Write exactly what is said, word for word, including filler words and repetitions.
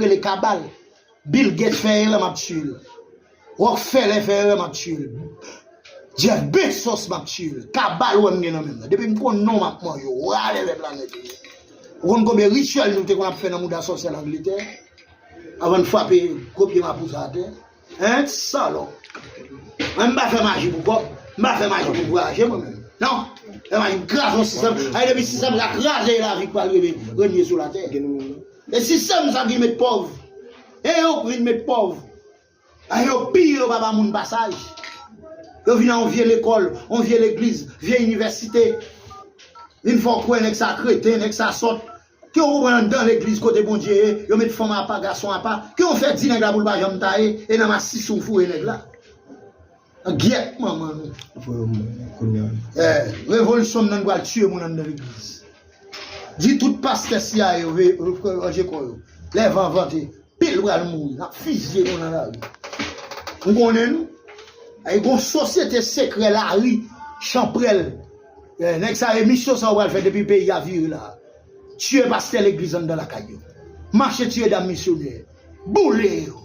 rele Kabal. Bill Gates fè erè, m ap tiye l. Rockefeller fè erè, m ap tiye l. Jeff Bezos, m ap tiye l. Kabal ou wè m gen nan men m nan. Depi m konn non, m ap manje w. Rale lè planèt ou. Ou konn konbyen rituèl nou te konn ap fè nan mouda sòsyè Langletè? Avan n frape gwo pye mapouza atè. Hein, salòp. Mwen, m pa fè maji pou kòb. M pa fè maji pou vwayaje, mwen menm. Non. Fè maji pou kraze yon sistèm. Ay, depi sistèm sa kraze, lavi k pral reve, renye sou latè. E sistèm sa ki met pòv. E yo k vin met pòv. Ay, yo piye, yo pa ba moun pasaj. Yo vin nan yon vye lekòl, yon vye legliz, vye inivèsite. Vin fè w kwè nèg sa kreten, nèg sa sòt. Ke w konprann anndan legliz kote Bondye ye, yo met fanm apa, gason apa. Ke w fè di nèg la pou l pa janm taye, e nan masis ou foure nèg la. Gyèt manman nou. Fò yo mouri kounye a. Eh, revolisyon m nan pral tiye moun anndan legliz. Di tout pastè C I A yo, ve- ranje kò yo. Lè van vante, pil pral mouri. N ap fizye nou nan lari. Nou konnen nou. Ay, gon sosyete sekrè lari, chanprèl. Eh, nèg sa yo, misyon sa yo pral fè depi peyi a vire la. Tiye pastè legliz anndan lakay yo. Mache tiye dam misyonè. Boule yo.